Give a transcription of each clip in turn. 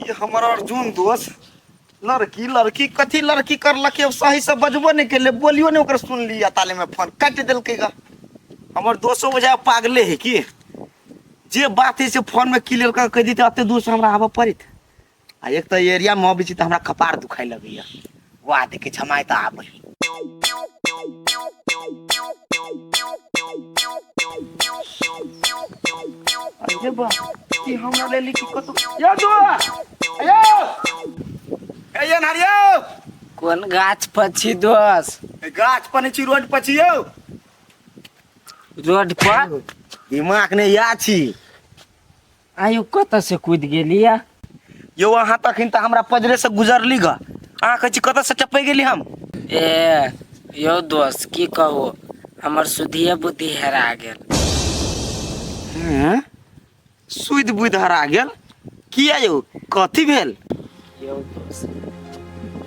ई हमर अर्जुन दोस्त लड़की लड़की कथी लड़की करलक अब सही से बजबो नहीं केले, बोलियो नहीं ओकर सुनली, आ ताले में फोन काटि देलकै गा। हमर दोस्तो बुझाय पागले है की, जे बात है से फोन में क्लियर कर कहि देते, एते दूर से हमरा आबऽ पड़ित। आ एक तऽ एरिया में अबै छी तऽ हमरा कपार दुखाय लगैया। वाह देखे झमाय तऽ आबै। अरे बा की हमरा लेली की कतो यो दो यो ए ये नारियो। कोन गाछ पर छी दोस? गाछ पर नहीं छी, रोड पर छी यौ। रोड पर? दिमाग नहीं या छी। आयु कतऽ से कूद गेली या? यौ अहाँ तखन तऽ हमरा पजरे से गुजरली ग, अहाँ कहै छी कतऽ से टपै गेली हम? ए यौ दोस्त की कहू, हमर सुधिये बुद्धि हेरा गेल। हैं? सुधि बुद्धि हरा गेल? किया यौ, कथी भेल? यौ दोस्त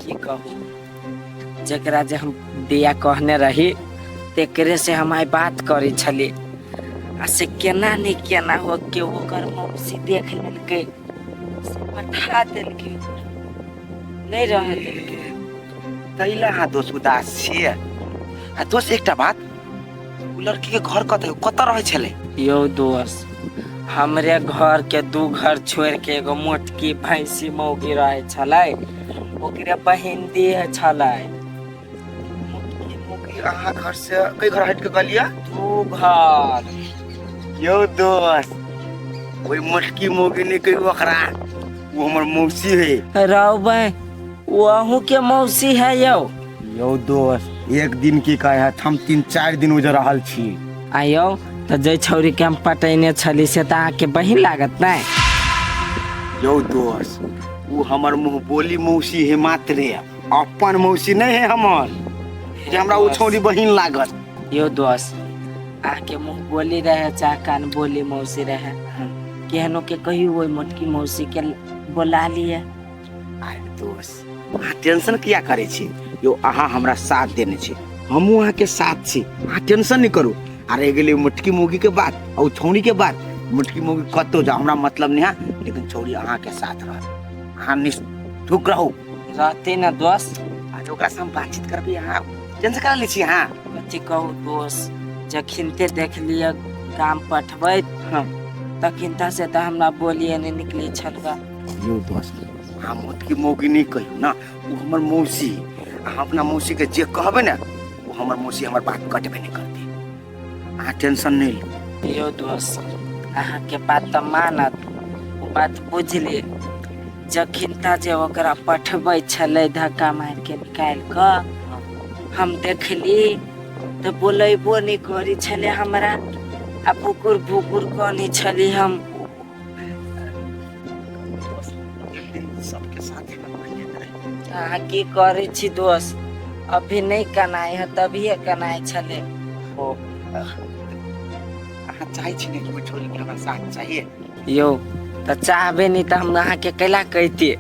की कहू, जकरा जे हम दिया कहने रही तेकरे से हम आइ बात करै छली, आ से केना नहि केना हो के ओकर मौसी देख लेलकै, से पठा देलकै, नहि रह देलकै। तै लए अहाँ दोस्त उदास छियै। आ दोस्त एकटा बात, ओ लड़की के घर कतऽ कतऽ रहै छलै? यौ दोस्त, हमरे घर के दू घर छोड़ के एगो मोटकी भैंसी मौगी रहे छलै, ओकरे बहिन देह छलै। मोटकी मौगी अहाँ घर से कई घर हट के गेलियै? दू घर। यौ दोस्त, ओहि मोटकी मौगी नहि कहियौ ओकरा, ओ हमर मौसी है। रौ बे, ओ अहूँ के मौसी है यौ? यौ दोस्त, एक दिन की कहे है, हम 3-4 दिन उजर रहल छी। आ यौ तऽ जै छौरी के हम पटैने छली से तऽ अहाँके बहिन लागत नै? यौ दोस्त, ओ हमर मुँह बोली मौसी है मात्रे, अपन मौसी नहीं है हमर, जे हमरा ओ छौरी बहिन लागत। यौ दोस्त, अहाँके मुँह बोली रहे चाहे कान बोली मौसी रहे, केहनो के कहियो ओहि मोटकी मौसी के बोला लिए। अरे दोस्त, अहाँ टेंशन किया करै छी यौ? अहाँ हमरा साथ देने छी, हमहूँ अहाँके साथ छी, अहाँ टेंशन नहि करू। आ रहि गेलै मोटकी मौगी के बात आ ओ छौड़ी के बात, मोटकी मौगी कतहु जाउ हमरा मतलब नहि है, लेकिन छौड़ी अहाँके साथ रहत, अहाँ निश्चुप रहू। रहते ना दोस्त? आज ओकरा से हम बातचीत करबै, अहाँ टेंशन करा लै छी। अहाँ कथी कहू दोस्त, जखिनते देख लिअ गाम पठबैत तखिनता से तऽ हमरा बोलिए नहि निकलै छल गा। यौ दोस्त, अहाँ मोटकी मौगी नहि कहियौ ने, ओ हमर मौसी। अहाँ अपना मौसीके जे कहबै ने, ओ हमर मौसी हमर बात कटबे नहि करतै, अहाँ टेंशन नहि लू। यौ दोस्त, अहाँके बात तऽ मानत, ओ बात बुझली। जखिनता जे ओकरा पठबै छलै धक्का मारिके निकालि कऽ, हम देखली तऽ बोलेबो नहि करै छलै हमरा, आ भुकुर भुकुर कनै छली हम। सबके साथ अहाँ की करै छी दोस्त? अभी नहि कनाइ है तभिए कनाइ छलै। ओ अहाँ चाहै छी ने कि ओहि छोरी के हमरा साथ चाहिए? यौ तऽ चाहबे नहि तऽ हम अहाँके कैला कहितियै?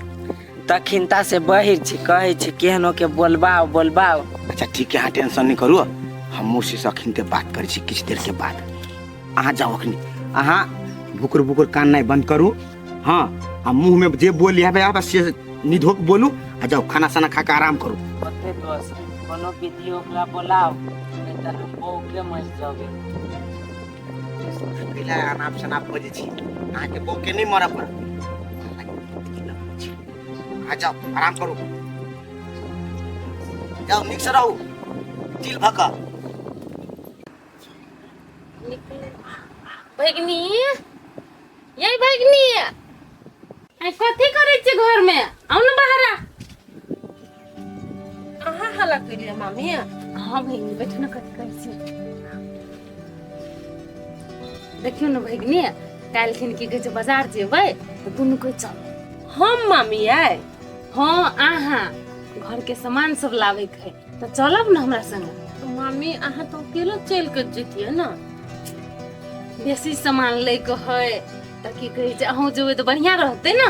तखिनता से बहिर छी, कहै छी केहनो के बोलबाओ बोलबाओ। अच्छा ठीक है, अहाँ टेंशन नहीं करू, हम मौसी से अखन बात करै छी किछु देर के बाद। अहाँ जाओ अखनी, अहाँ भुकुर भुकुर कान नहीं बंद करू, हाँ, आ मुंह में जे बोली आबे आबे से निधोक बोलू, आ जाओ खाना साना खा के आराम करू। ओते दोस्त, कोनो विधि ओकरा बोलाओ, नहीं तऽ हम बौके मरि जबे। पहले अनाप शनाप बजै छी, अहाँके बौके नहीं मरऽ पड़त। आ जाओ आराम करू, जाओ नीक से रहू, चिल भऽ कऽ। भगनी, ये भगनी, आई कथी करै छी घर में? आउ न बाहर। अहाँ हल्ला करियै मामी? हाँ भगनी, बैठू न, कथी करै छी? देखियौ न भगनी, काल्हिखिन की कहै छै बाजार जेबै तऽ दुनू कोइ चल। हम मामी आइ? हाँ, अहाँ घर के सामान सब लाबै के है तऽ चलब ने हमरा संगे। तऽ मामी अहाँ तऽ अकेलो चलि कऽ जैतियै ने। बेसी सामान लै के है तऽ की कहै छै, अहूँ जेबै तऽ बढ़िआँ रहतै ने।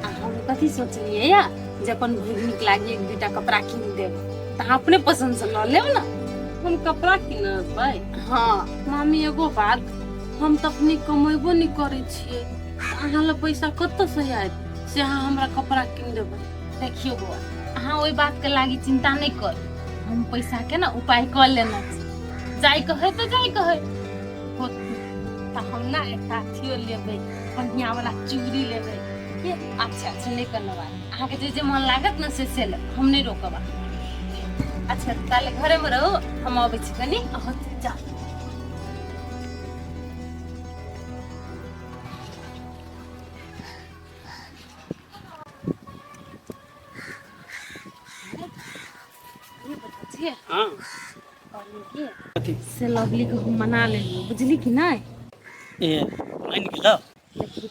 आ हम कथी सोचलियै या जे अपन भगिनीके लागी एक दूटा कपड़ा कीन देब तऽ अहाँ अपने पसन्दसँ लऽ लेब ने। हम कपड़ा किनबै? हाँ। मामी एगो बात, हम तऽ अपने कमेबो नहि करै छियै, तऽ अहाँ लग पैसा कतऽसँ आयत? से अहाँ हमरा कपड़ा कीन देबै। देखियौ बौआ, अहाँ ओहि बातके लागी चिंता नहि करू, हम पैसाके ने उपाय कऽ लेने छी। जाय के है तऽ जाय के है होतै तऽ हम ने एकटा अथियो लेबै, बढ़िआँ वाला चूड़ी लेबै के। अच्छा अच्छा, नहि करने बात, अहाँके जे जे मन लागत ने से से लेब, हम नहि रोकब अहाँके। अच्छा ताले घरेमे रहू, हम अबै छी कनि। होतै, जाउ। हाँ। कथी से लवली के हम मना लेलियै, बुझली कि नहि? ए मानि गेल। देखी,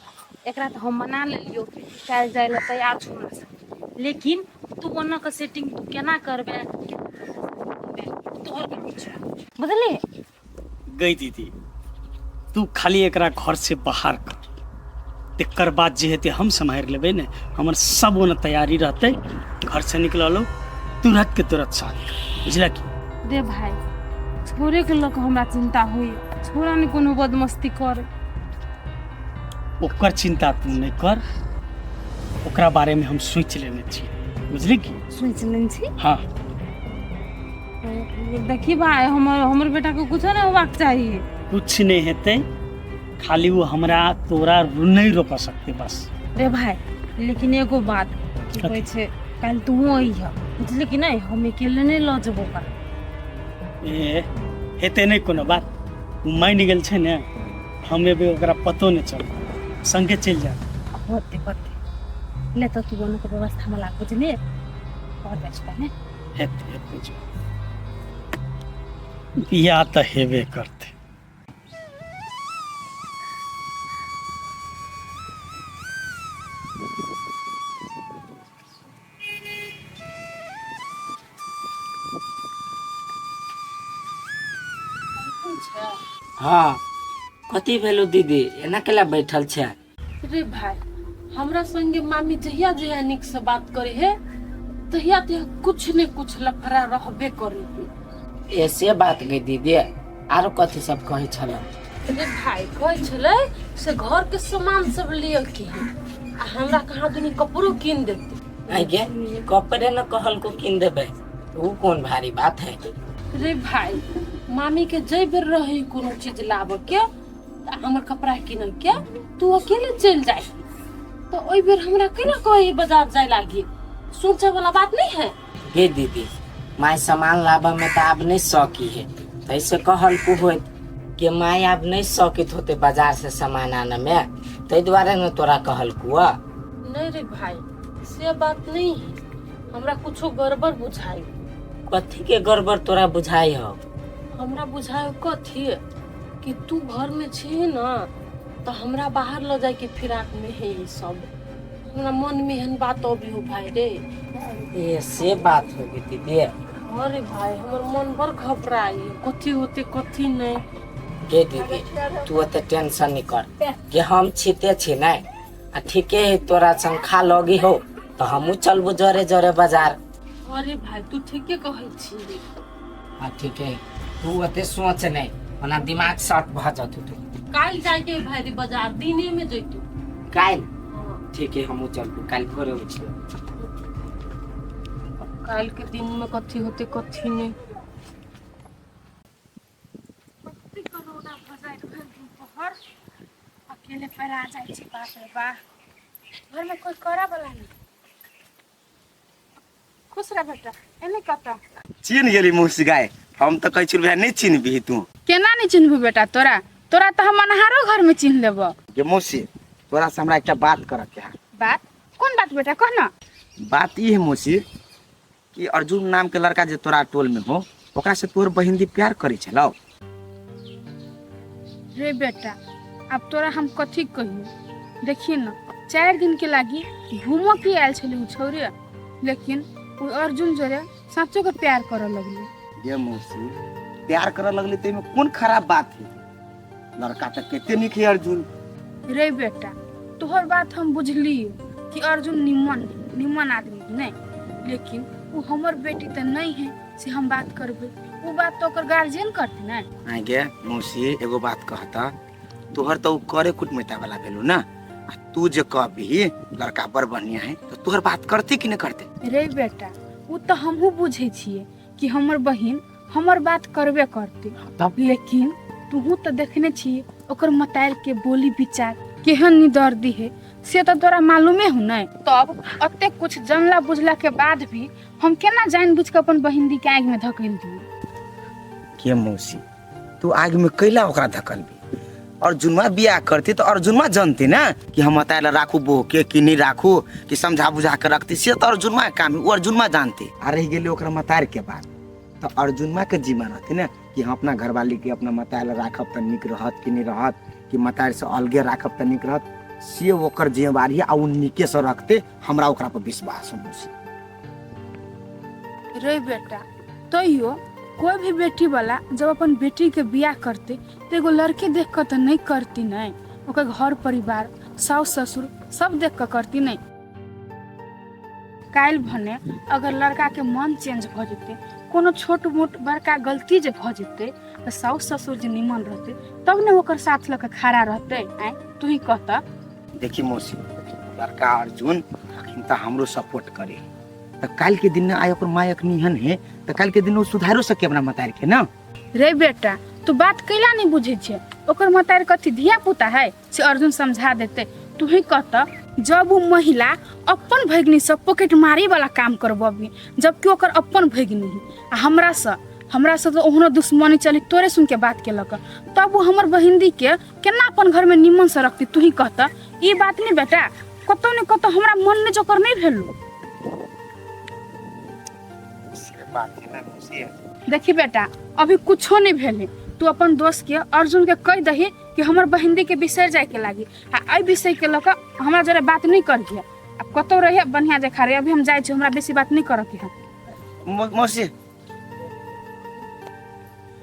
एकरा तऽ हम मना लेलियौ, काल्हि जाइ लए तैयार छौ हमरा संगे, लेकिन तू ओना के सेटिंग तू केना करबे तोहर काम छौ, बुझली? गई दीदी, तू खाली एकरा घर से बाहर कर, तकर बाद जे हेतै हम सम्हारि लेबै ने। हमर सब ओना तैयारी रहतै, घर से निकललो तुरंत के तुरंत शादी कर, बुझला की? रे भाई, छोड़े के लऽ कऽ हमरा चिंता होइए, छोड़ा ने कोनो बदमस्ती करे। ओकर चिंता तू नहीं कर, ओकरा बारे में हम सोच लेने छी, बुझली की? सोचि लेने छी? हाँ। देखी भाई, हमर हमर बेटा के कुछो नहीं होबाक चाही। कुछ नहीं हेतै, खाली वो हमरा तोरा नहीं रोक सकते बस। रे भाई, लेकिन एगो बात की कहै छै, काल्हि तूहो अइह, बुझली कि नहि? हम अकेले नहि लऽ जेबो ओकरा। ए हेतै नहीं कोनो बात, ओ मानि गेल छै ने, हम एबै ओकरा पतो नहीं चलतै, संगे चलि जायब। होते होते ले तऽ तू ओनो के व्यवस्था में लाग, बुझली? और जाइ छी पहिने। हेतै हेतै, जो बियाह तऽ हेबे करतै। हाँ, कथी भेलो दीदी, एना केला बैठल छै? रे भाई, हमरा संगे मामी जहिया जहिया नीक से बात करे है तहिया तहिया कुछ ने कुछ लफड़ा रहबे करे है। ऐसे बात गई दीदी, आरो कथी सब कहै छल? रे भाई, कहै छलै से घर के सामान सब लिअ के है, आ हमरा कहाँ दुनी कपड़ो कीन देते। आइ गे, कपड़े न कहलको कीन देबै, ऊ कोन भारी बात है। रे भाई, मामी के जै बेर रहे कोनो चीज लाबऽ के, हमर कपड़ा किनऽ के, तू अकेले चलि जाय, तो ओहि बेर हमरा केना कही बाजार जाय लागी, सोचे वाला बात नहीं है। गे दीदी, माय सामान लाबऽ में तऽ आब नहीं सकी है, तैसे कहलको होत कि माय आब नहीं सकित होते बाजार से सामान आने में, ताहि दुआरे ने तोरा कहलको। नहीं रे भाई, से बात नहीं है, हमरा कुछो गड़बड़ बुझाई। कथी के गड़बड़ तोरा बुझाई हो? हमरा बुझायो कथी कि तू घर में छी ना तो हमरा बाहर ल जाय के फिराक में है, ई सब हमरा मन में एहन बात अबी हो भाई रे। ए से बात हो गई दीदी? अरे भाई, हमर मन बड़ घबराई, कथी होते कथी नहीं। गे दीदी, तू ओते टेंशन नहीं कर, कि हम छीते छी नहीं, आ ठीके है तोरा संग खा लगी हो तो हमहू चलबो जरे जरे बाजार। अरे भाई, तू ठीके कहै छी। हाँ ठीक है, तू ओते सोच नहीं, ओना दिमाग शॉर्ट भऽ जतौ तू। काल्हि जाके भाई रे बाजार, दिने में जैतू। काल्हि? ठीक है, हमहू चलबो काल्हि भोरे उठियो। काल्हि के दिन में कथी होते कथी नहीं। अकेले पर आ जाइ छी, बाप रे बा, घर में कोई करऽ वाला नहीं। खुश रह बेटा, एने कतऽ? चिन्ह गेली मौसी गाय, हम तऽ कहै छलहुँ भैया नहि चिन्हबिही तू। केना नहि चिन्हबू बेटा तोरा, तोरा तऽ हम अन्हारो घर में चिन्ह लेबो। गे मौसी, तोरा से हमरा एकटा बात करऽ के है। बात? कोन बात बेटा, कह ना। बात ई है मौसी कि अर्जुन नाम के लड़का जे तोरा टोल में हो, ओकरा से तोहर बहिन दी प्यार करै छलौ। रे बेटा, अब तोरा हम कथी कहियो, देखिए ना 4 दिन के लागी घूमो के आयल छली उ छौरी, लेकिन उ अर्जुन जोरे साँचो के प्यार करऽ लगली। गे मौसी, प्यार करऽ लगली तऽ एहिमे कोन खराब बात है, लड़का तऽ कते नीक है अर्जुन। रे बेटा, तोहर बात हम बुझली कि अर्जुन निमन निमन आदमी नहीं, लेकिन उ हमर बेटी तऽ नहीं है से हम बात करबे, उ बात तो ओकर गार्जियन करते ना। आइ गे मौसी, एगो बात कहता, तोहर तऽ उ करे कुटमैता वाला भेलू ना, आ तू जे कहबी लड़का बड़ बढ़िया है तो तोहर बात करते कि नहीं करते? रे बेटा, ओ तऽ हमहूँ बुझै छियै कि हमर बहिन हमर बात करबे करते। तब? लेकिन तूहू तऽ देखने छियै ओकर मतायल के बोली विचार केहन निदर्दी है, से तऽ तोरा मालूमे हो नहीं। तब अते कुछ जानला बुझला के बाद भी हम केना जान बुझ के अपन बहिन दी के आगि में धकेल दिए? के मौसी, तू आग में कैला ओकरा धकलबी? अर्जुनमा बियाह करती तो अर्जुनमा जानती ना कि हम मतायल राखू बोह के कि नहीं राखू, कि समझा बुझा के रखती, से तो अर्जुनमा के काम है, वो अर्जुनमा जानती। आ रह गेली ओकरा मतार के बात, तो अर्जुनमा के जिम्मा रहती ना कि हम अपना घरवाली के अपना मतायल राखब तो निक रहत कि नहीं रहत, कि मतार से अलगे राखब तो निक रहत, से ओकर जिम्मेवारी है आ उ निके से रखते, हमरा ओकरा पर विश्वास है मौसी। रे बेटा, तैयो कोई भी बेटी वाला जब अपन बेटी के बियाह करते तो एगो लड़की देख कर तो नहीं करती नहीं, ओकर घर परिवार सास ससुर सब देख कर करती नहीं। काल्हि भने अगर लड़का के मन चेंज भ जेतै, कोनो छोट मोट बड़का गलती जे भ जेतै, तऽ साउस ससुर जे निमन रहतै तब ने ओकर साथ लऽ कऽ खड़ा रहतै। आँय, तू ही कहता। देखी मौसी, लड़का अर्जुन अखन तऽ हमरो सपोर्ट करे, तऽ काल्हि के दिन ने आइ ओकर माय अखनी एहन है तऽ काल्हि के दिन ओ सुधारो सके अपना मतार के ना। रे बेटा, तू बात कैला नहीं बुझै छै? ओकर मतार कथी धिया पुता है से अर्जुन समझा देते? तू ही कहता, जब वो महिला अपन भगिनी से पॉकेट मारी वाला काम करबी, जबकि ओकर अपन भगिनी है, आ हमरा से तो ओहनो दुश्मनी चली तोरे सुन के बात केलक, तब वो हमर बहिंदी के केना अपन घर में निमन से रखती? तू ही कहता। ई बात नहीं बेटा, कतौ ने कतौ हमरा मन में जोकर नहीं भेलो। से बात है ना मौसी। देखी बेटा, अभी कुछो नहीं भेले, तू अपन दोस्त के अर्जुन के कह दही कि हमर बहिंदी के बिसरि जाय के लागी, आ एहि विषय के लऽ कऽ हमरा जरे बात नहीं करिहे। आ कतौ रहिए बढ़िया देखा रे, अभी हम जाइ छी, हमरा बेसी बात नहीं करऽ के है। मौसी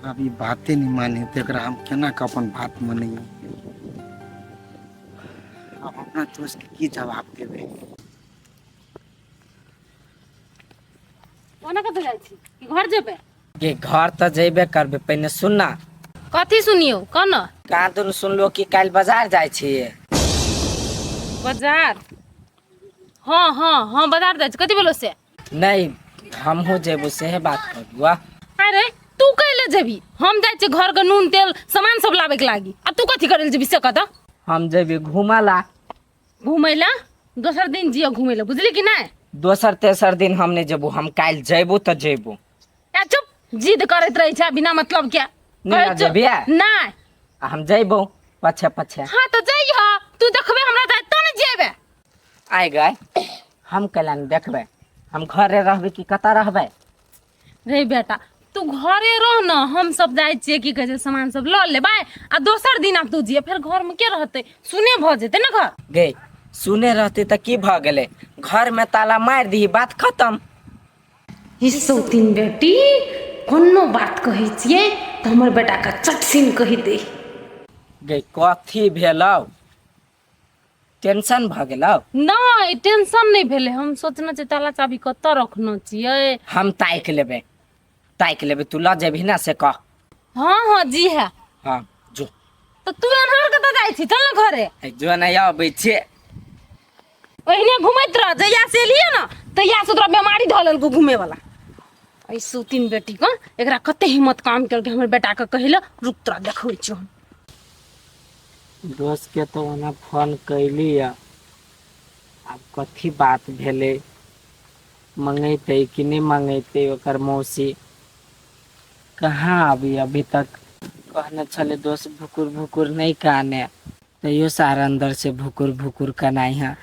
अभी बाते नहीं माने तो एकरा हम केना के अपन बात मनैयै? अब अपना दोस्त के की जवाब देबै? ओना कतऽ जाइ छी? कि घर जेबै? गे घर तऽ जेबे करबै, पहिने सुन ना। कथी सुनियौ, कह न। कहाँ दुनू सुनलो कि काल्हि बाजार जाइ छियै? बाजार? हाँ हाँ हाँ, बाजार जाइ छी। कथी भेलो से? नहीं, हमहूँ जेबो सेहे बात करू। अरे तू कैले जेबी? हम जाइ छी घर के नून तेल सामान सब लाबे के लागी, आ तू कथी करे जेबी से कह तऽ। हम जेबी घूमऽ ला। घूमै ला? दोसर दिन जियो घूमै ला, बुझली कि नहीं? दोसर तेसर दिन हम नहीं जेबो, हम काल्हि जेबो तऽ जेबो। ए चुप, जिद करैत रहै छै बिना मतलब के। नहीं कहै छौ- जेबियै? नहीं। आ हम जेबो पछे पछे। हाँ तो जइह, तू देखबे हमरा जाय तो ने जेबे। आइ गए, हम कैला ने देखबै? हम घरे रहबै कि कतऽ रहबै? रे बेटा, तू घरे रह न, हम सब जाइ छियै की कहै छै सामान सब लऽ लेबै, आ दोसर दिन आब तू जिये, फेर घर में के रहतै? सुने भऽ जेतै ने घर। गे सुने रहतै तऽ की भऽ गेलै? घर में ताला मारि दही, बात खतम। ई सौतीन बेटी, कोनो बात कहै छियै तऽ हमर बेटाके चटसिन कहि दे। गे कथी भेलौ? टेंशन भऽ गेलौ? नहि, टेंशन नहि भेलै, हम सोचने छियै ताला चाबी कतऽ रखने छियै। हम ताकि लेबै, ताकि लेबै, तू लऽ जेबही ने से कह। हाँ हाँ जी है। हाँ जो। तऽ तू एन्हर कतऽ जाइ छी? चल ने घरे। हे, जो ने अबै छियै। ओहिने घुमैत रह, जहिया से एलियै ने तहिया से तोरा बेमारी धऽ लेलकौ घूमे वाला। एहि सुतिन बेटी के एकरा कते हिम्मत काम केलकै हमर बेटा के कहै लए। रुक, तोरा देखबै छियौ हम। दोस्तके तऽ ओना फोन कैली यऽ, आब कथी बात भेलै, मंगेतै कि नहि मंगेतै? ओकर मौसी कहाँ अभी अभी तक कहने छलै दोस्त भुकुर भुकुर नहि काने, तैयो सार अंदर से भुकुर भुकुर कनाइ है।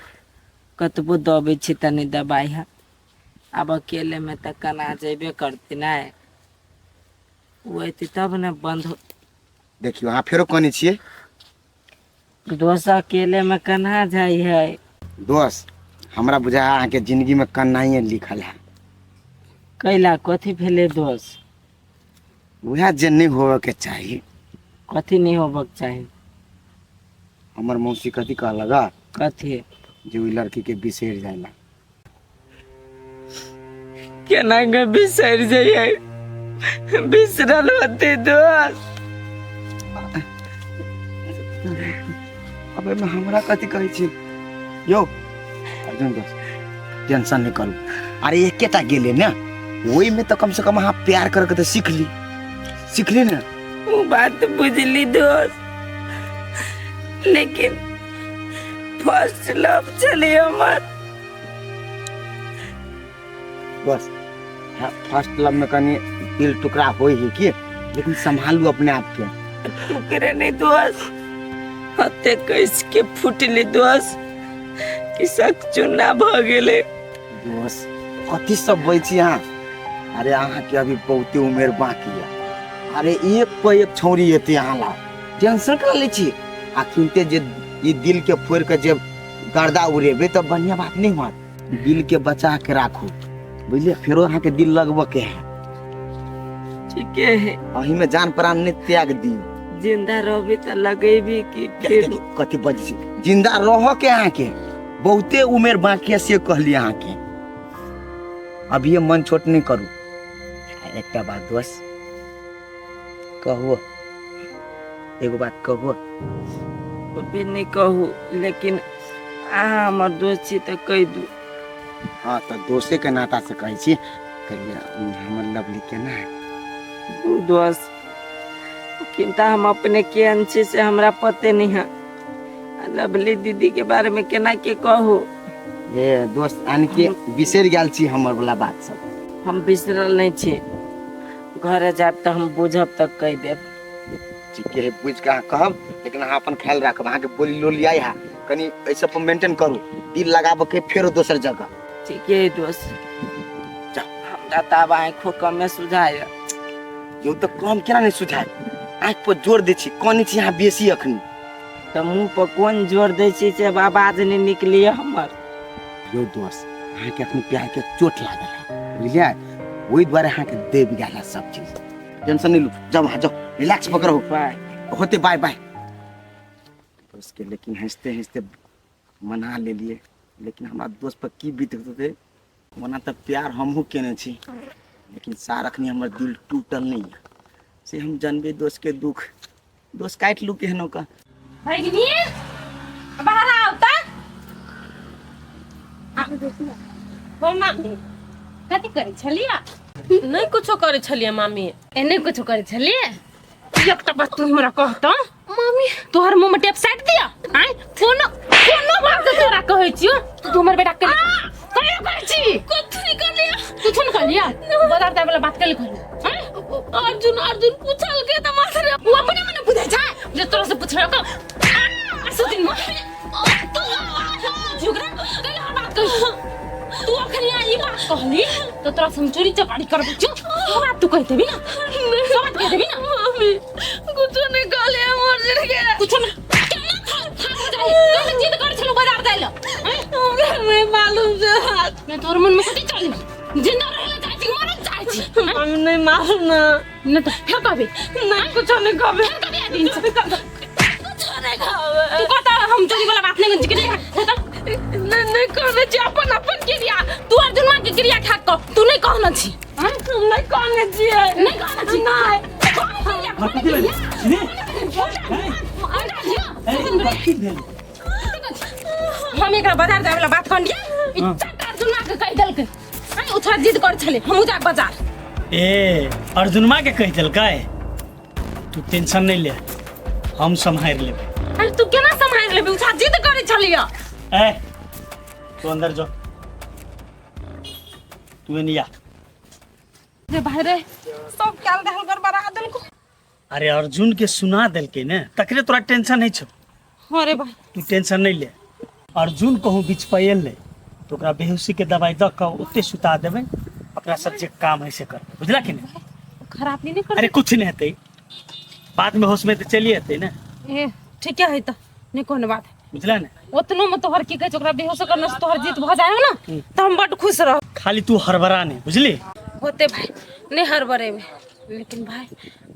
कतबो दबै छी तऽ नहि दबाइ है। आब अकेलेमे तऽ कना जेबे करती नहि, ओ अयतै तब ने बन्द हो। देखियौ, अहाँ फेरो कहने छियै। दोस्त अकेलेमे केना जाइ है? दोस्त, हमरा बुझाय अहाँके जिंदगी में कन्नाइए लिखल है। कैला, कथी भेलै दोस्त? उएह जे नहि होबऽ के चाही। कथी नहि होबक चाही? हमर मौसी कथी कहलक हँ? कथी? जे ओहि लड़की के बिसरि जाय ला। केना के बिसरि जइयै? बिसरल होते दोस्त? अब एहिमे हमरा कथी कहै छी यौ अर्जुन दोस्त टेंशन नहि करू अरे एकेटा गेलै ने ओहिमे तऽ कमसँ कम अहाँ प्यार करके तऽ सीख ली सीखली ने ओ बात बुझली दोस्त लेकिन फर्स्ट लव छलै हमर बस हाँ, फर्स्ट लव में कनी दिल टुकड़ा होई है की लेकिन संभालू अपने आप के टुकड़े नहीं दोस्त हते कैस के फुटली दोस्त कि सक चुना भ गेलै दोस्त कथी सब बोलै छी अहाँ अरे अहाँ के अभी बहुते उमेर बाकी है अरे एक पर एक छौरी एते अहाँ ला टेंशन करा लै छी आ सुनते जे ई दिल के फोड़ के जे गर्दा उड़ेबै तऽ बढ़िया बात नहीं होत दिल के बचा के राखू बुझलियै फेरो अहाँ के दिल लगबऽ के है ठीके है अही में जान प्राण नहीं त्याग दी जिंदा रहबी तऽ लगेबी कि फेर कथी बजै छी जिंदा रह के अहाँ के बहुते उमेर बाकी है से कहली अहाँ के अभी मन छोट नहीं करू आ एकटा बात दोस्त कहू एगो बात कहू भी नहीं कहू लेकिन अहाँ हमर दोस्त छी तऽ कहि दू हाँ तऽ दोस्ते के नाता से कहै छी कहिए हमर लवली केना है दू दोस्त किंता हम अपने केहन छी से हमरा पते नहीं है आ लवली दीदी के बारे में केना के कहू ए दोस्त आन के बिसरि गेल छी हमर वाला बात सब हम बिसरल नहीं छी घरे जायब तऽ हम बुझब तऽ कहि देब ठीके है बुझि कऽ अहाँ कहब लेकिन अहाँ अपन ख्याल राखब अहाँके बोली लोली आइ है कनि एहि सब पर मेंटेन करू दिल लगाबऽ के फेरो दोसर जगह ठीके है दोस्त जा। हमरा तऽ आब आँखो कमे सुझाय यौ तऽ कम केना नहि सुझाय आँखि पर जोर दै छी कनै छी अहाँ बेसी अखनी तऽ मुँह पर कोन जोर दै छी से आब आवाज नहि निकलिए हमर यौ दोस्त अहाँके अखनी प्यार के चोट लागल है बुझलियै ओहि दुआरे अहाँके देब गेल है सब चीज टेंशन नहीं लू जाओ वहाँ जाओ रिलैक्स पकड़ो बाय होते बाय बाय दोस्त के लेकिन हंसते हंसते मना लेलिए लेकिन हमरा दोस्त पर की बीत होते ओना तऽ प्यार हमहूँ केने छी लेकिन सार अखनी हमर दिल टूटल नहीं है से हम जानबे दोस्त के दुख दोस्त काटि लू केहनो का भगिनी बाहर आउ त हो मामी कथी करै छलियै नहीं कुछो करे छलियै मामी एने कुछो करै छलियै एकटा बात तू हमरा कहत मामी तोहर मुंह में टेप साट दिया आय कोनो कोनो बात के तोरा कहै छियो तू हमर बेटा के कहियो करै छी कथी नहीं करलिया कुछो न कहलियै बाजार जाय वाला बात कल कहलियै आँय? अर्जुन अर्जुन पूछल के त मात्र उ अपने मने बुझै छै जे तोरा से पुछलक सुदिन तू झगड़ा कल हम बात कही तू अखन यहाँ ई बात कहली तो तोरा से हम चोरी चपाटी करबै छौ सब बात तू कहि देबी ना सब बात कहि देबी ना मम्मी कुछो नहीं कहले हम अर्जुन के कुछो ना केना खा खा जाई कल जिद कर छलु बाजार जाय ल हमरा नहीं मालूम से हाथ मैं तोर मन में कथी चली जिंदा रहला चाहै छी मरल चाहै छी मम्मी नहीं मालूम ना नहीं तो फेर कहबे नहीं कुछो नहीं कहबे फेर कहबे दिन से कुछो नहीं कहबे तू कहता हम चोरी वाला बात नहीं के नहीं नहीं नहीं कहबे छी अपन अपन क्रिया तू अर्जुन मां के क्रिया खा के तू नहीं कहना छी हम नहीं कहने छियै नहीं कहना छी नहीं कथी भेल कथी भेल हम एकरा बाजार जाय वाला बात कहलियै ई चट अर्जुन मां के कहि देलकै आइ ओ छोरा जिद कर छलै हमहूँ जायब बाजार ए अर्जुनमा के कहि देलकै तू टेंशन नहीं ले हम सम्हारि लेबै अरे तू केना सम्हारि लेबी ओ छोरा जिद करै छलियै ए तू अंदर जो तू एनी आ रे भाई रे सब काल दहल गड़बड़ा देलको अरे अर्जुन के सुना देलकै ने तकरे तोरा टेंशन नहीं छौ अरे भाई तू टेंशन नहीं ले अर्जुन कहूँ बीच पर एलै तऽ ओकरा बेहोशी के दवाई दऽ कऽ ओते सुता देबै अपना सब जे काम है से करबै बुझला कि नहीं खराब नहीं कर अरे कुछ नहीं हेतै बाद में होश में तऽ चलिए एतै ने ए ठीक है तऽ नहीं कोनो बात बुझला ने ओतनो में तोहर की कहै छै ओकरा बेहोश करने से तोहर जीत भऽ जाय ने तऽ हम बड खुश रहब खाली तू हड़बड़ा नहीं बुझली होते भाई नहीं हड़बड़ेबै लेकिन भाई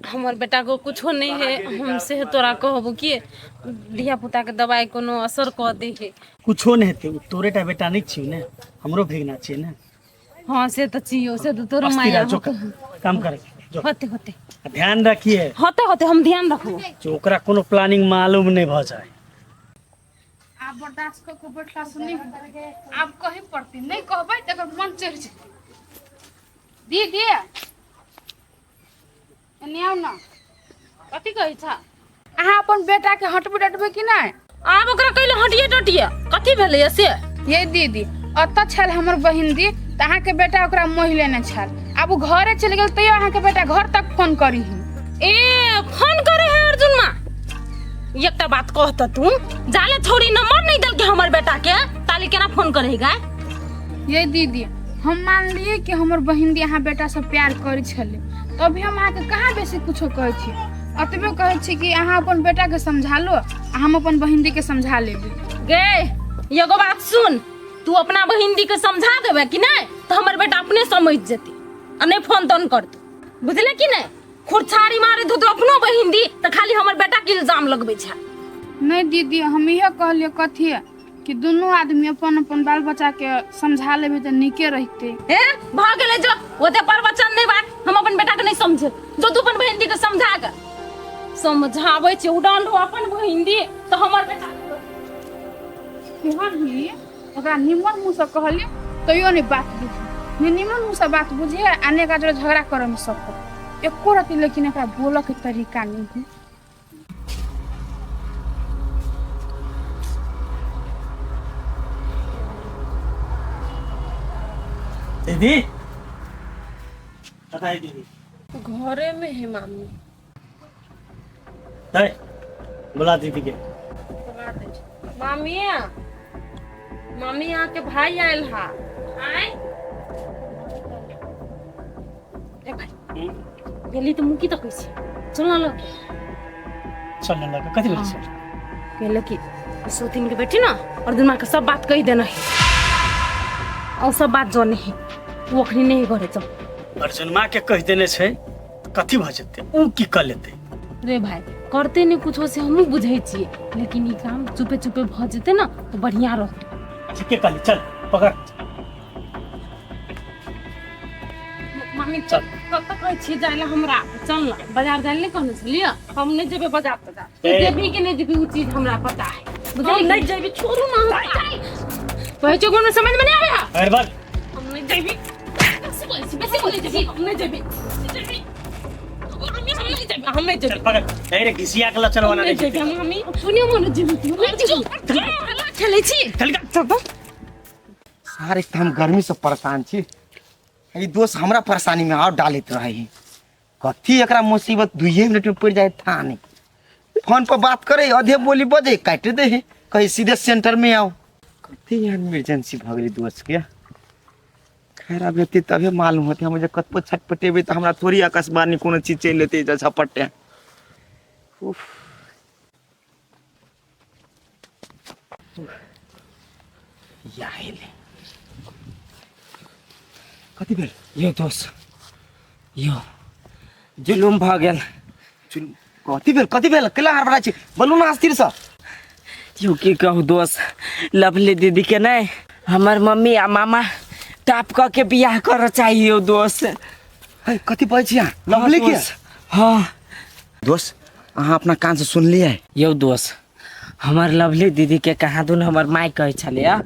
हमर बेटा को कुछो नहीं है हम से तोरा कहबो कि धिया पुता के दवाई कोनो असर कऽ दे है कुछो नहीं हेतै ओ तोरे टा बेटा नहीं छियौ ने हमरो भेगना छियै ने हाँ से तऽ छियौ से तऽ तोरो अस्थिर माया आ, जो काम करे जो होते होते आ ध्यान रखिए होते होते हम ध्यान रखबो जो ओकरा कोनो प्लानिंग मालूम नहीं भऽ जाए आब बर्दाश्त कऽ के बैठलासँ नहि होतै, आब कहे पड़तै। नहि कहबै तऽ एकर मन चढ़ि जेतै। दीदी, एने आउ ने। कथी कहै छ? अहाँ अपन बेटाके हटबै डटबै कि नहि? आब ओकरा कैले हटिए डटिए? कथी भेलैया से? ये दीदी, अतऽ छल हमर बहिन दी तऽ अहाँके बेटा ओकरा मोहि लेने छल। आब ओ घरे चलि गेल, तैयो अहाँके बेटा घर तक फोन करी। ए, फोन करे है अर्जुन माँ? एकटा बात कह त तू, जाले छोड़ी नंबर नहीं देलके हमर बेटा के, ताली केना फोन करेगा? ये दीदी, हम मान लिए कि हमर बहिन दी अहाँ बेटा से प्यार करै छलै, तभी हम अहाँके कहाँ बेसी कुछो कहै छी। अतबे कहै छी कि अहाँ अपन बेटा के समझा लो आ हम अपन बहिन दी के समझा लेबै। गे, एगो बात सुन, तू अपना बहिन दी के समझा देबे कि नहीं तो हमर बेटा अपने समझ जेते आ नहीं फोन तोन करते, बुझले कि नहीं? खुरछारी मारे धो तो अपनो बहिन दी तो खाली हमर बेटा के इल्जाम लगबै छै। नहीं दीदी, हम इहे कहलियै कथी कि दुनू आदमी अपन अपन बाल बच्चा के समझा लेबै तऽ नीके रहितै। ए, भऽ गेलै, जो ओते प्रवचन नहीं बात, हम अपन बेटा के नहीं समझे। जो तू अपन बहिन दी के समझा के समझाबै छै उडान लो अपन बहिन दी तो हमर बेटा केहन ही ओकरा निमन मुँहसँ कहलियै तैयो नहि बात बुझे, ने निमन मुँहसँ बात बुझे आ ने एकरा जोड़े झगड़ा करऽमे सकै एको रत्ती, लेकिन एकरा बोलऽके तरीका नहि है। दीदी, बताइए दीदी। घरे में है मामी। है, बोला दीदी के। मामी, मामी, यहाँ के भाई आयल हा। आय ए भाई। गेली तऽ मुकी तकै छी, चल ना लग। चल ना लगे? कथी भेल? चल। कहले कि सौतीन के बेटी ना और दिमाग के सब बात कही देना है और सब बात जो नहीं वो अखनी नहीं करे। चल। अर्जुन माँ के कहि देने छै तऽ कथी भऽ जेतै? ऊ की कऽ लेतै? रे भाई, करते नहीं कुछो से हमहूँ बुझै छियै, लेकिन ई काम चुपे चुपे भऽ जेतै ना तऽ बढ़िया रहतै। अच्छा, के कहली? चल, पकड़। मामी, चल। कतऽ कहै छियै जाय लए हमरा? चल ना बाजार जाय लए। नहि कहने छलियै? हम नहि जेबै बाजार तजार। तू ए। जेबही कि नहि जेबही, ओ चीज हमरा पता है, बुझलियै? नहि जेबी, छोड़ू ना हमरा। कहै छियै, कोनो समझ में नहि आबै है। अरे बल। हम नहि जेबी। बेसी बोलै छी, बेसी बोलै छी। हम नहि जेबी, जेबी। हम नहि जेबी, हम नहि चल। जेबी। पकड़। अरे घिसिया के लचल हम बना नहि दे। जेबी। हम हमी सुनियो, मन जेबी तू नहि जेबी। हल्ला खेलै छी। चल। सारे तऽ हम गर्मी से परेशान छी। ई दोस्त हमरा परेशानी में और डालैत रहे है। कथी एकरा मुसीबत दुइये मिनट में पड़ जाए था नहीं। फोन पर बात करे, अधे बोली बजे काट दे है, कहीं सीधे सेंटर में आओ। कथी यहाँ इमरजेंसी भऽ गेलै दोस्त के? खैर, अब एते तबे मालूम होते। हम जे कतबो छटपटेबै तऽ हमरा थोड़ी आकाशवाणी कोनो चीज चलि एतै जे झपटे। उफ, या एलै। कथी भेल? यो दोस्त, यो जुलुम भऽ गेल। चुन कथी भेल? कथी भेल? केला हड़बड़ा छी? बोलू ना स्थिरसँ। यौ, की कहू दोस्त, लवली दीदी के नहि हमर मम्मी आ मामा टाप कऽ के बियाह करऽ चाहिए दोस्त। है, कथी बजै छी अहाँ? लवली के? हाँ। दोस्त, अहाँ अपना कान से सुनलियै? यौ दोस्त, हमर लवली दीदी के कहाँ दुन हमर माय कहै छलै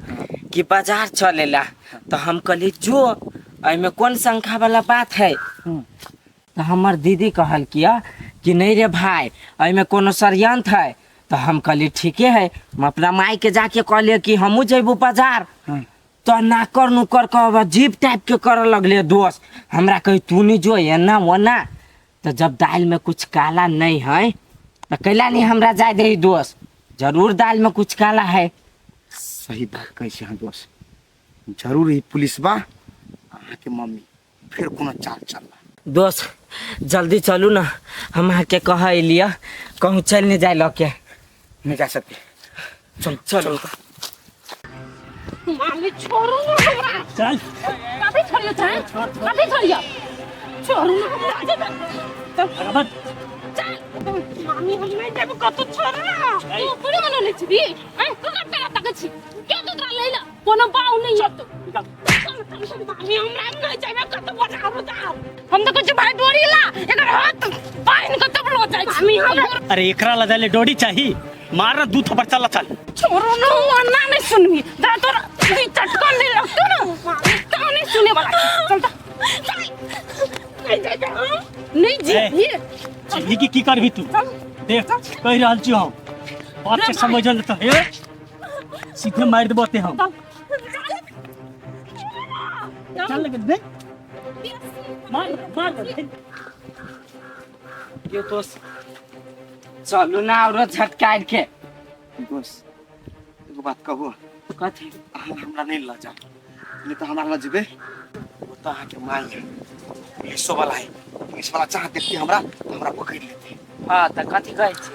कि बाजार चलेला, तऽ हम कहली जो, एहिमे कोन शंका वाला बात है? तऽ हमर दीदी कहल कि नहीं रे भाई, एहिमे कोनो षड्यंत्र है। तऽ हम कहली ठीके है। हम अपना माय के जाके कहलियै कि हमहूँ जेबू बाजार। तऽ नाकर नुकर के अजीब टाइप के करऽ लगले दोस्त। हमरा कही तू नहीं जो, एना ओना। तऽ जब दालि में कुछ काला नहीं है तऽ कैला नहीं हमरा जाय दे दोस्त? जरूर दाल में कुछ काला है। सही बात कहै छी अहाँ दोस्त। जरूर ई पुलिसबा अहाँके मम्मी फिर कोनो चाल चलला। दोस्त, जल्दी चलू ना, हम अहाँके कह एलियै कहूँ चलि नहीं जाय लऽ के। नहीं जा सकते, चल। चलू। मामी, छोड़ू ना हमरा। चल। कथी छोड़ियो? चाहे कथी छोड़ियो? छोड़ू ना हमरा। चल। बराबर। चल मामी, हम नहीं जेबो कतौ, छोड़ ना। तू पूरे मनोले छी ऐ, तू कब पेरा तक छी के तू तोरा लैला कोनो बाऊ नहीं है तो। मामी, हमरा नहीं जेबे कतौ बाजार उजार। हम तो कुछ भाई डोरी ला एकर हाथ बांध के तब लो जाय छी। मामी, हमरा अरे, एकरा ला जाले डोरी चाही? मार ना दू थप्पड़ चल चल छोड़ो ना अन्ना नहीं सुनबी जा तोरा दुई चटकन नहीं लगतो ना तो नहीं सुने वाला चल त नहीं जा नहीं जी ए। ये चिन्ही की की करबी तू देख कहि रहल छी हम बात के समझल त हे सीधे मारि देबो ते हम चल लगे दे मार मार दे यो दोस्त चलू ना औरो झटकार के दोस्त एगो बात कहू कथी अहाँ हमरा नहि लऽ जाउ नहि तऽ हमरा लऽ जेबै ओतऽ अहाँके माय है पुलिसो वाला है पुलिस वाला जहाँ देखती हमरा तऽ हमरा पकड़ि लेतै हाँ तऽ कथी कहै छी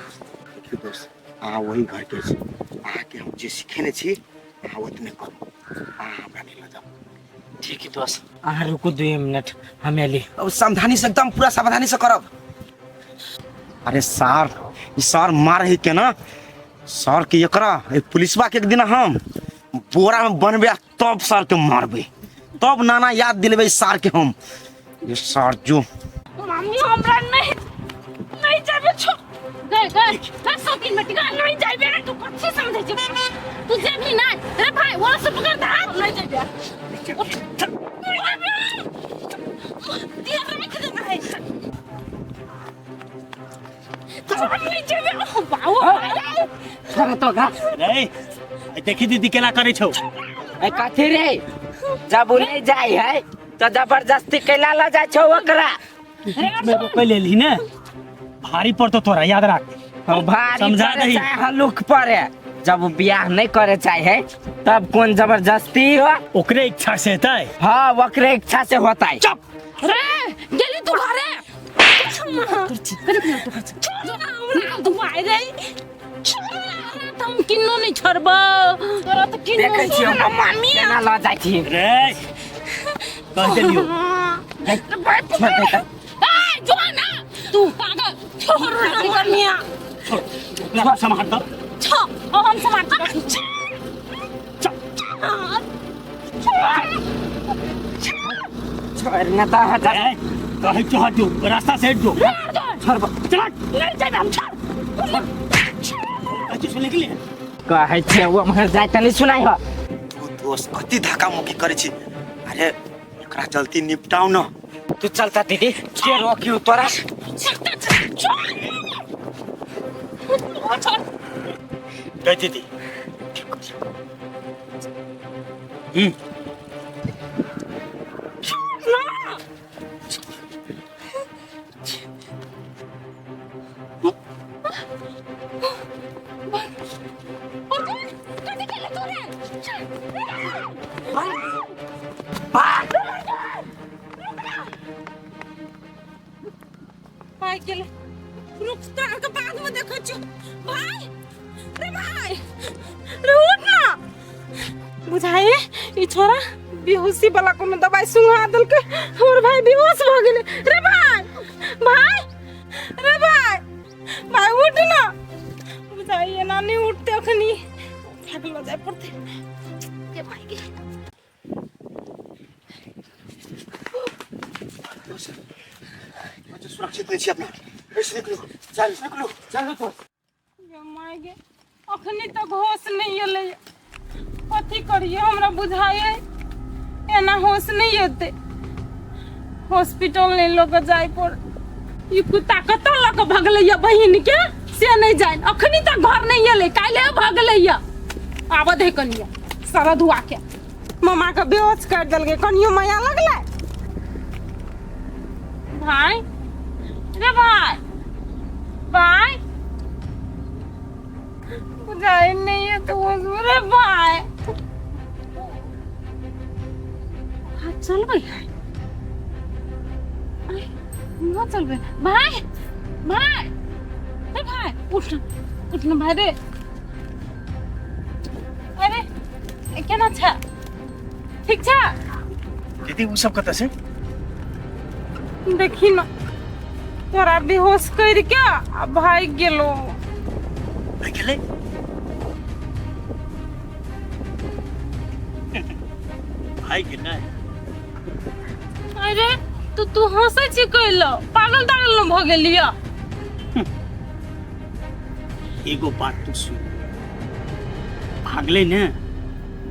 देखियौ दोस्त अहाँ वही घरके छी अहाँके हम जे सिखेने छी अहाँ ओतने करू अहाँ हमरा नहि लऽ जाउ ठीक है दोस्त अहाँ रुकू 2 मिनट हम एली। अब सावधानी से, एकदम पूरा सावधानी से करब। अरे सार, ई सार मार है केना सर के एकरा ए पुलिसवा के एक दिन हम बोरा में बनबे आ तब सर के मारबे, तब नाना याद दिलेबै सार के हम। ये सार जो मम्मी, हमरा नहीं नहीं जाबे छो गए गए गए सौ 3 मिनट गए नहीं जाबे रे। तू कथी समझै छी? तू जेबही ना रे भाई? वो से पकड़ दा, नहीं जाबे। उठ, दिया रख देना है तो नहीं जाबे। ओ बाबू। छोड़ तो गा। रे देखी दीदी केना करै छौ। ए कथी रे, जब उ नहीं जाय है तो जबरदस्ती कैला ल जाय छौ ओकरा? बीच में रोकै लेलही ने, भारी पड़तो तोरा, याद राख। भारी समझा पड़े दही। चाहे हल्लुक पड़े, जब उ बियाह नहीं करे चाहे है तब कौन जबरदस्ती हो? ओकरे इच्छा से हेतै। हाँ, ओकरे इच्छा से होता है। चुप। रे गेली तू घरे तू भाई रे, हम किन्नो नहीं छोड़बो तोरा तो किन्नो। देखै छियौ मामी। केना ल जाइ छी। रे कह देलियौ। छोड़ दे तऽ। ए जो ना तू पागल, छोड़ ना मम्मिया। छोड़, ओकरा सम्हार दऽ। छो हम समाज छोड़ ना तऽ हट। रे कहै छौ हट जो, रास्ता से हट जो। छोड़बो। चल। नहीं जाबे हम, छोड़। अच्छी सुने के लिए कहै छियै ओ उम्हर जाय तऽ नहीं सुनाइ हो। तू दोस्त कति धक्का मुक्की करै छी। अरे एकरा जल्दी निपटाउ न। तू चलता दीदी, के रोकियो तोरा? छोड़। गई दीदी। हम्म। कथी केले तू रे? भाई गेले, रुक, तोरा के बाद में देखै छियौ। भाई रे, भाई रे, उठ ना। बुझाइए ई छोरा बेहोशी वाला कोनो दवाई सुंघा देलकै, हमर भाई बेहोश भऽ गेलै। रे भाई, भाई रे, भाई, भाई उठ ना। बुझाइए ना नहीं उठते, अखनी उठा के लऽ जाय पड़तै के भाई के। अच्छा, सुरक्षित नहीं छी अपना। ऐसे निकलू, चल निकलू, चलू तो। गे माय गे, अखनी तक होश नहीं एलै। कथी करिए? हमरा बुझाइए एना होश नहीं एतै, हॉस्पिटल नहीं लऽ के जाय पर। ई कुत्ता कतऽ लऽ के भगलै या बहिन के से नहीं जाय। अखनी तक घर नहीं एलै, काल्हि भगलै या। आबऽ दे कनिया सरधुआ के, मामा के बेहोश कर देलकै, कनियो माया लगलै। भाई रे, भाई, भाई, बुझाई नहीं है तो वो रे भाई हाथ चलबै है न चलबै। भाई, भाई रे, भाई उठ न, उठ न भाई रे। अरे केना छ? ठीक छ? दीदी, उ सब कतऽ छै? देखी न, तोरा बेहोश कर के आ भागि गेलो। भागि गेलै, भागि गेलै। अरे तो तू हंसै छी कैलो? पागल तागल न भऽ गेलिय? एगो बात तू सुन, भागले ने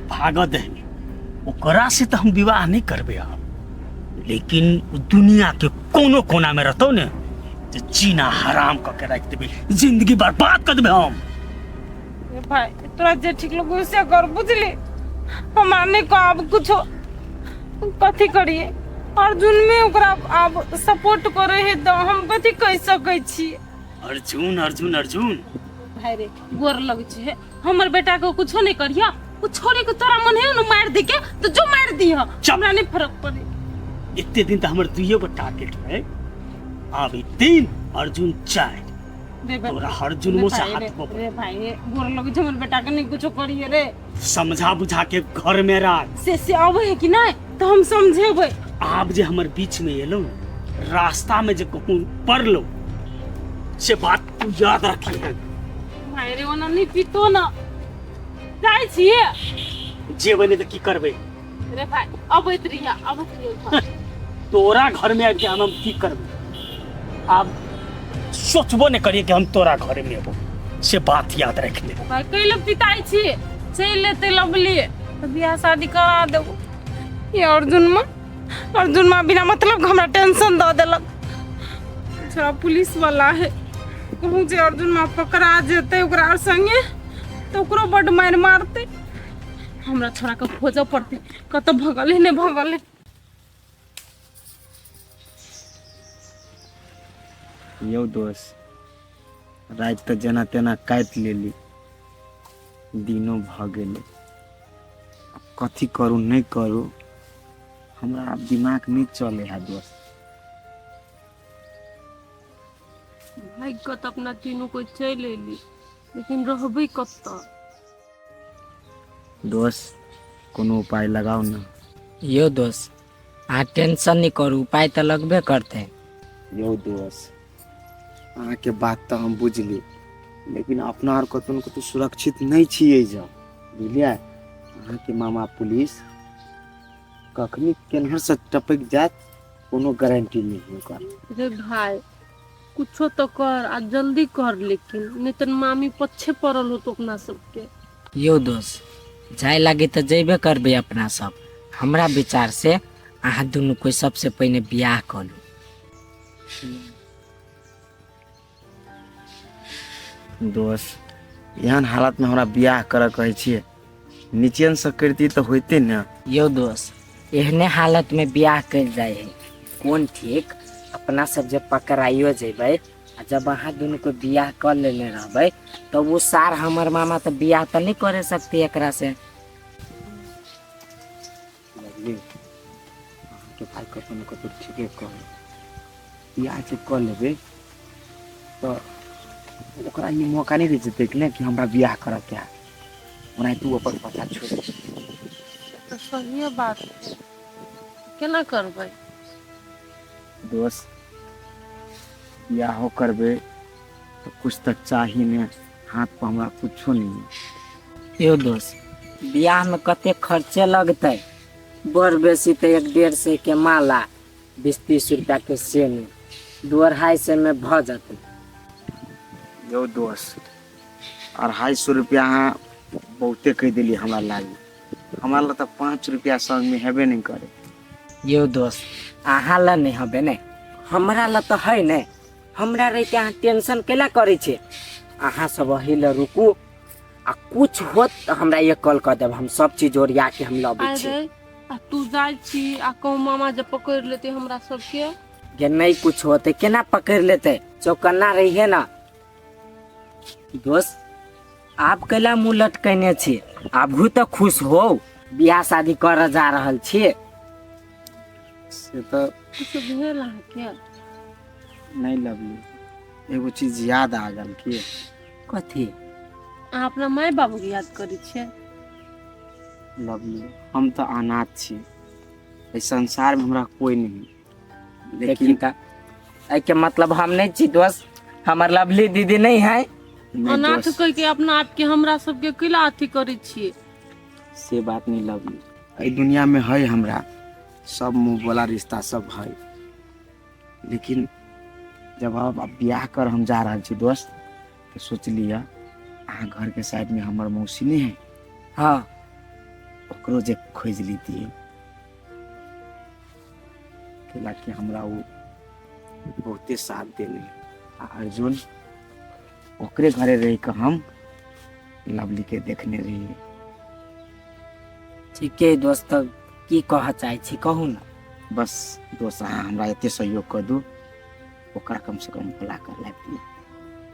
भाग दे, ओकरा से तो हम विवाह नहीं करबे आब, लेकिन उ दुनिया के कोनो कोना में रहतौ ने तो जीना हराम कऽ के राखि देबै, जिंदगी बर्बाद कऽ देबै हम। रे भाई, तोरा जे ठीक लगो से कर, बुझली? हमरा नहीं कहब कुछो, कथी करिए? अर्जुन में ओकरा आब सपोर्ट करे है तो हम कथी कह सकै छी? अर्जुन अर्जुन अर्जुन। भाई रे, गोर लग छै, हमर बेटा के कुछो नहीं करिया। उ छोरी के तोरा मन है न मार दे के तो जो मार दिह, हमरा नहीं फर्क पड़े। एते दिन तो हमर दुइये गो टारगेट रहे, आब ई 3 अर्जुन 4। रे भाई, तोरा अर्जुन मुँह से रे भाई, हाथ रे, पकड़। रे भाई रे, गोर लग छै, हमर बेटा के नहीं कुछो करिए रे। समझा बुझा के घर में राख। से आवे है कि नहीं तो हम समझेबै। आब जे हमर बीच में एलो, रास्ता में जे कहूँ पड़लो, से बात तू याद रखी है। भाई रे, ओना नहीं पीतो ना जाइ छियै। जेबै नहीं तो की करबै? रे भाई, अबैत रहिया, अबैत रहिया। तोरा घर में आबि के हम की करबै? आब सोचबो नहीं करिए कि हम तोरा घर में एबो, से बात याद रख ले। भाई, कैले पिताई छी? चलि एतै लवली तऽ बियाह शादी करा देबो। ये अर्जुन माँ, अर्जुन माँ बिना मतलब के हमरा टेंशन दऽ देलक। छोरा पुलिस वाला है, कहूँ जे अर्जुन माँ पकड़ा जेतै ओकरा संगे तऽ ओकरो बड्ड मारि मारतै। हमरा छोरा के खोजऽ पड़तै, कतऽ भगलै नहि भगलै। यौ दोस्त, राति तऽ जेना तेना काटि लेली, दिनो भऽ गेलै। आब कथी करू नहि करू, हमरा आब दिमाग नहि चलै है दोस्त। भागि कऽ तऽ अपना तीनू कोइ चलि एली, लेकिन रहबै कतऽ? दोस्त, कोनो उपाय लगाउ ने। यौ दोस्त, अहाँ टेंशन नहि करू, उपाय तऽ लगबे करतै। यौ दोस्त, अहाँके बात तऽ हम बुझली, लेकिन अपना आर कतौ ने कतौ सुरक्षित नहि छियै जब, बुझलियै? अहाँके मामा पुलिस कखनी केन्हरसँ टपकि जायत कोनो गारंटी नहि है ओकर। रे भाई, कुछो तो कर आ जल्दी कर, लेकिन नहीं तो मामी पछे पड़ल होतो अपना सबके। यौ दोस्त, जाय लागी तऽ जेबे करबै अपना सब। हमरा विचार से अहाँ दुनू कोइ सबसे पहिने बियाह कऽ लू। दोस्त, एहन हालत में हमरा बियाह करऽ कहै छियै? निचेनसँ करिती तऽ होइते ने। यौ दोस्त, एहने हालत में बियाह कयल जाइ है, कोन ठीक? अपना सब जे पकड़ाइयो जेबै आ जब अहाँ दुनू को बियाह कऽ लेने रहबै तऽ वो सार हमर मामा तऽ बियाह तऽ नहि करे सकती एकरा से। बुझलियै, अहाँके भाय कतौ ने कतौ ठीके कहै। बियाह जे कऽ लेबै तऽ ओकरा ई मौका नहि रहै जेतै कि ने कि हमरा बियाह करऽ के है, ओनाहिते ओ अपन पछा छोड़ि देतै। तऽ सहिए बात छै, केना करबै? दोस्त, बियाहो करबै तऽ कुछ तऽ चाही ने, हाथ पर हमरा कुछो नहीं है। यौ दोस्त, बियाह में कते खर्चे लगतै? बड़ बेसी तऽ 150 के माला, 20-30 रुपया के सेनी, 200-250 में भऽ जेतै। यौ दोस्त, 250 रुपया अहाँ बहुते कहि देलियै हमरा लागी। हमरा लग तऽ 5 रुपया संगमे हेबे नहि करे। यौ दोस्त, अहाँ लए नहि हबे ने, हमरा लए तऽ है ने। हमरा रहिते अहाँ टेंशन केला करै छियै? अहाँ सब अही लए रुकू आ कुछ होत तऽ हमरा एक कॉल कऽ देब, हम सब चीज ओरिया के हम लबै आय छी। रे, आ तू जाइ छी आ कहूँ मामा जे पकड़ि लेतै हमरा सबके? जे नहीं कुछ होते, केना पकड़ लेते? चौकन्ना रहिए ना। दोस्त, आब कैला मुँह लटकेने छी? आबहु तऽ खुश हो, बियाह शादी करऽ जा रहल छी। से तऽ किछु भेल अहाँके? नहि लवली, एगो चीज याद आ गेल की। कथी? अहाँ अपना माय बाबूके याद करै छियै? लवली, हम तऽ अनाथ छी, एहि संसार में हमरा कोई नहीं, लेकिन लेकिन तऽ एहिके मतलब हम नहीं छी दोस्त, हमर लवली दीदी नहीं है? नहीं अनाथ दोस्त, कहि के अपना आपके हमरा सबके कैला अथी करै छियै? से बात नहीं लवली, एहि दुनिया में है हमरा सब मुँह वाला रिश्ता सब है, लेकिन जब अब बियाह कर हम जा रहल छी दोस्त, तऽ सोचलियै अहाँ घर के साइड में हमर मौसी नहीं है? हाँ। ओकरो जे खोज लीती, कैला कि हमरा वो बहुते साथ देने। आ अर्जुन ओकरे घरे रह के हम लवली के देखने रहिए। ठीके दोस्त, की कह चाहै छी कहू ना। बस दोस्त, अहाँ हमरा एते सहयोग कर दू, ओकरा कम से कम बोला कर लाबि दिअ।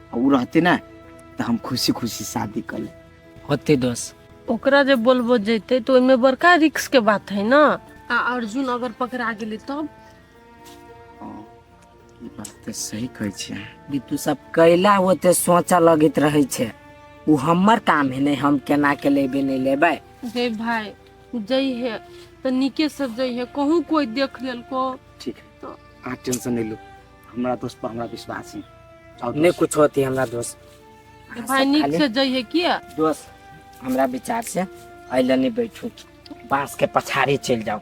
आ उ रहते ना तऽ हम खुशी खुशी शादी कर लेब। होते दोस्त। ओकरा जे बोलबो जैते तो ओहिमे बड़का रिस्क के बात है ना। आ अर्जुन अगर पकड़ा गेलै तब? हँ, ई बात तऽ सही कहै छियै अहाँ। बिट्टू सब कैला ओते सोचऽ लगैत रहै छै? उ हमर काम है ने, हम केना के लेबे नहीं लेबै। गे भाई, जई है तऽ नीके से जई है, कहूँ कोई देख लेलको। ठीक है। तो अहाँ टेंशन नहीं लू, हमरा दोस्त पर हमरा विश्वास है। जाउ नहीं दोस्त। कुछ होती हमरा दोस्त। गे भाई, नीक से जई है किया? दोस्त, हमरा विचार से अइला नहीं बैठू, बांस के पछाड़ी चलि जाओ।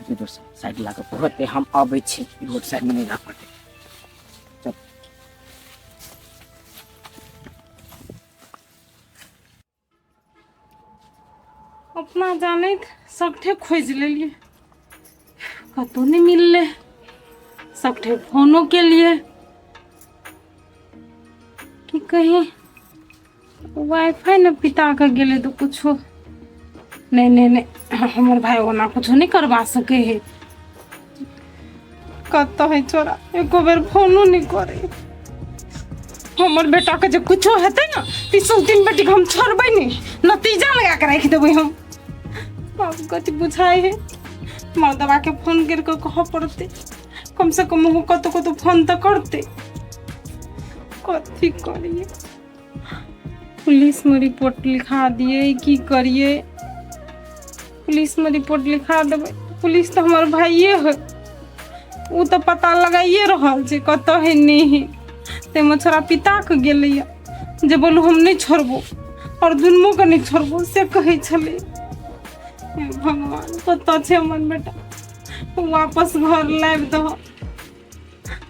जी दोस्त, साइड ला के होते, हम अबै छी। रोड साइड में नहीं रह पड़ते। चल। अपना जानैत सबठे खोजि लेलियै, कतहु नहि मिललै। सबठे फोनो केलियै कि कहीं वाईफाई ने पिता के गेलै तऽ कुछो नहीं। नहीं नहीं, हमर भाई ओना कुछो नहीं करवा सके है। कतऽ है छोरा? एको बेर फोनो नहीं करे। हमर बेटा के जे कुछो हेतै ने, तीसो दिन बेटीके हम छोड़बै नहीं, नतीजा लगा के राखि देबै हम। बाप, कथी बुझाइ है? माँ दबा के फोन करि कऽ कहऽ पड़तै, कम से कम ओहो कतौ कतौ फोन तऽ करतै। कथी करियै? पुलिसमे रिपोर्ट लिखा दियै? की करियै? पुलिसमे रिपोर्ट लिखा देबै, पुलिस तऽ हमर भाइये है, ओ तऽ पता लगाइए रहल छै कतऽ है नहि है। ताहिमे छोड़ा पिताके गेलैया जे बोलू हम नहि छोड़बो, अर्जुनमोके नहि छोड़बो से कहै छलै। हे भगवान, कतऽ छै हमर बेटा? वापस घर लाबि दह।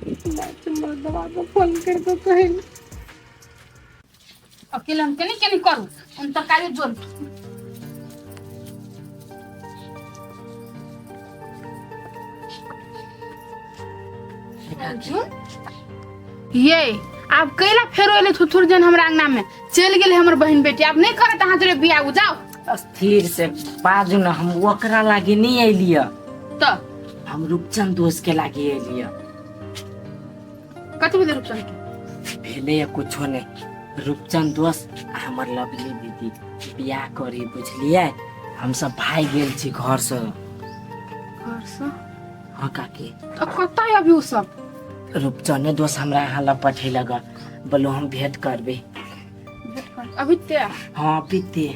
मर्दबाके फोन करि कऽ कहै। अकेले हम केनी केनी करू? हम तरकारी जोड़। अर्जुन ये आब कैला फेरो एले थुथुर जन हमरा अंगना में? चलि गेलै हमर बहिन बेटी, आब नहीं करत अहाँ जोरे बियाह, जाओ। स्थिर से बाजू न, हम ओकरा लागी नहीं अलियै। तऽ हम रूपचंद दोस्त के लागी अलियै। कथी भेलै रूपचंद के? भेलै या कुछो नहीं, रूपचंद दोस्त आ हमर लवली दीदी बियाह करी, बुझलियै? हम सब भागि गेल छी घर से। घर से? हाँ काकी। तऽ कतऽ है अभी ओ सब? रूपचंदे दोस्त हमरा यहाँ लग पठेलक, बोलो हम भेंट करबै। भेंट कर अभी ते? हाँ, पीते।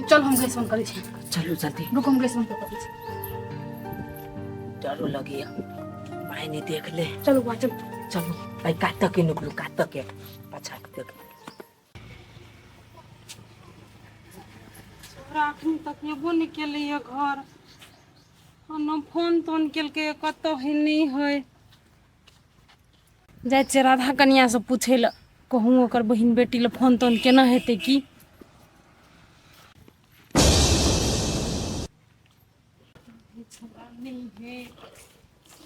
चल, हम गैस बंद करै छी। चलू जल्दी। रुक, हम गैस बंद करै छी। डरो लगैया, माय नहीं देख ले। चलू बा, चल। चलू भाई, कात के निकलू, कात के पाछा के देख। छोरा अखन तक एबो नहि केलैया घर, आ न फोन तोन केलकै, कतऽ है नहि है। जाइ छियै राधा कनियासँ पूछै लए, कहूँ ओकर बहिन बेटी लए फोन तोन केना हेतै की। नहि है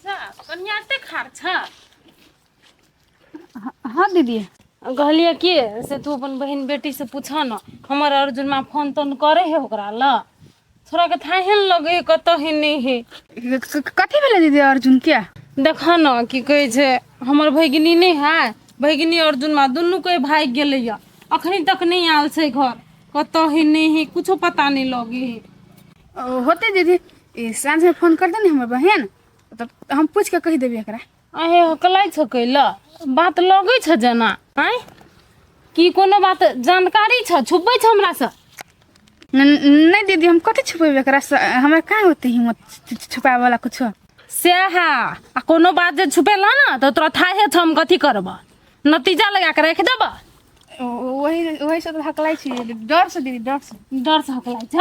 जा, कनिया एते खार छ? हाँ दीदी। कहलियै कि से तू अपन बहिन बेटीसँ पूछऽ ने, हमर अर्जुनमा फोन तोन करे है ओकरा लए? छोराके थाहे ने लगे कतऽ है नहि है। कथी भेलै दीदी अर्जुन के? देखऽ ने, की कहै छै, हमर भगिनी नहि है, भगिनी अर्जुनमा दुनू कोइ भागि गेलैया, अखनी तक नहि आयल छै घर, कतऽ है नहि है कुछो पता नहि लगे है। ओ, होतै दीदी, ई साँझमे फोन कर दे ने हमर बहन, तब हम पूछि के कहि देबै एकरा। अहे, हकलाइ छ कैला? बात लगै छ जेना आँय की कोनो बात जानकारी छ, छुपबै छ हमरासँ? नहीं दीदी, हम कथी छुपेबै एकरा से? हमरा कहाँ होते हिम्मत छुपावे वाला कुछो। सएह, आ कोनो बात जे छुपेला ने तऽ तोरा थाहे छ हम कथी करबऽ, नतीजा लगा के राखि देबऽ। वही वही से तऽ हकलाइ छी डर से दीदी, डर से। डर से हकलाइ छ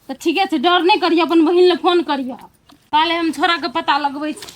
तऽ ठीके छै, डर नहि करिह, अपन बहिन लए फोन करिह। काल्हि हम छोराके पता लगबै छी।